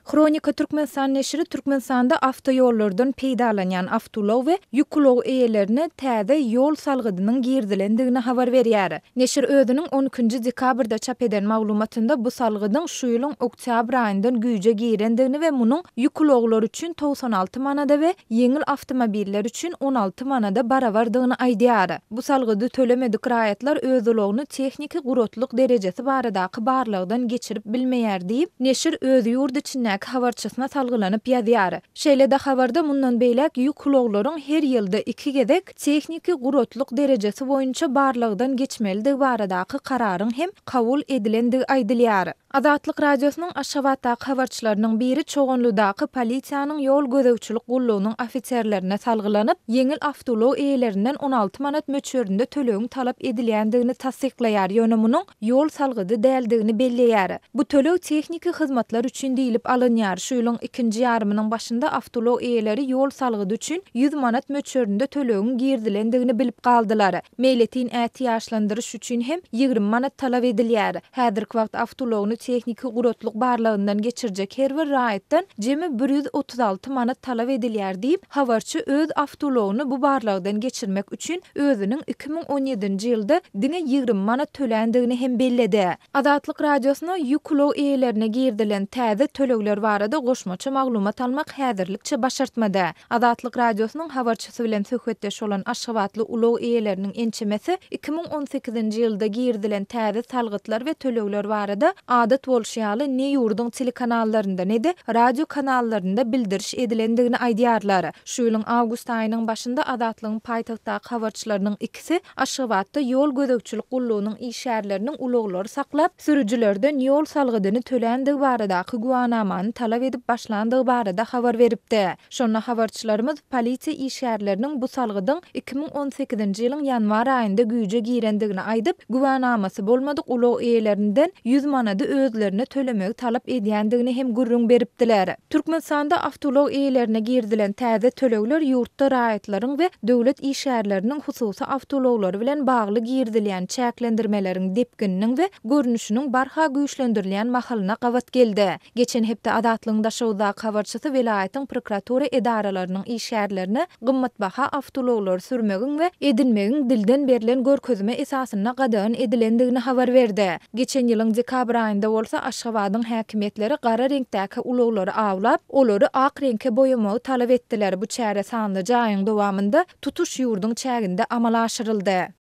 Hronika Türkmenistan neşiri Türkmenistanda awtoýollardan peýdalanýan awtoulag we ýük ulag eýelerine täze ýol salgydynyň girizilendigini habar berýär. Neşir özüniň on ikinji dekabrda çap eden maglumatynda bu salgydyň şu ýylyň oktýabr aýyndan güýje girendigini we munuň ýük ulaglary üçin 96 manada we ýeňil awtomobiller üçin 16 manada barabardygyny aýdýar. Bu salgydy tölemedik raýatlar öz ulagyny tehniki guratlyk derejesi baradaky barlagdan geçirip bilmeýär diýip, neşir öz ýurt içindäki habarçysyna salgylanyp ýazýar. Şeýle-de habarda mundan beýläk ýük ulaglaryň her ýylda iki gezek tehniki guratlyk derejesi boýunça barlagdan geçmelidigi baradaky kararyň hem kabul edilendigi aýdylýar. Azatlyk Radiosynyň Aşgabatdaky habarçylarynyň biri Çoganlydaky polisiýanyň ýol gözegçilik gullugynyň ofiserlerine salgylanyp, ýeňil awtoulag eýelerinden 16 manat möçberinde tölegiň talap edilýändigini tassyklaýar, ýöne munuň ýol salgydy däldigini belleýär. Bu töleg tehniki hyzmatlar üçin diýlip alynýar. Şu ýylyň ikinji ýarymynyň başynda awtoulag eýeleri ýol salgydy üçin 100 manat möçberinde tölegiň girizilendigini bilip galdylar. Meýletin ätiýaçlandyryş üçin hem 20 manat talap edilýär. Häzirki wagt awtoulagyny tehniki guratlyk barlagyndan geçirjek her bir raýatdan jemi 136 manat talap edilýär diýip, habarçy öz awtoulagyny bu barlagdan geçirmek üçin özüniň 2017-nji ýylda diňe 20 manat töländigini hem belledi. Azatlyk Radiosyna ýük ulag eýelerine girizilen täze tölegler barada goşmaça maglumat almak häzirlikçe başartmady. Azatlyk Radiosynyň habarçysy bilen söhbetdeş bolan aşgabatly ulag eýeleriniň ençemesi 2018-nji ýylda girizilen täze salgytlar we tölegler barada adat bolşy ýaly ne ýurduň telekanallarynda ne-de radio kanallarynda bildiriş edilendigini aýdýarlar. Şu ýylyň awgust aýynyň başynda Azatlygyň paýtagtdaky habarçylarynyň ikisi Aşgabatda ýol gözegçilik gullugynyň işgärleriniň ulaglary saklap, sürüjilerden ýol salgydyny töländigi baradaky güwanamany talap edip başlandygy barada habar beripdi. Şonda habarçylarymyz polisiýa işgärleriniň bu salgydyň 2018-nji ýylyň ýanwar aýynda güýje girendigini aýdyp, güwänamasy bolmadyk ulag eýelerinden 100 manady özlerine tölemegi talap edýändigini hem gürrüň beripdiler. Türkmenistanda awtoulag eýelerine girizilen täze tölegler ýurtda raýatlaryň we döwlet işgärleriniň hususy awtoulaglary bilen bagly girizilýän çäklendirmeleriň depgininiň we görnüşiniň barha güýçlendirilýän mahalyna gabat geldi. Geçen hepde Azatlygyň Daşoguzdaky habarçysy welaýatyň prokuratura edaralarynyň işgärlerine gymmatbaha awtoulaglary sürmegiň we edinmegiň dilden berlen görkezme esasynda gadagan edilendigini habar berdi. Geçen ýylyň dekabr aýynda bolsa Aşgabadyň häkimiýetleri gara reňkdäki ulaglary awlap, olary ak reňke boýamagy talap etdiler. Bu çäre sanlyja aýyň dowamynda tutuş ýurduň çäginde amala aşyryldy.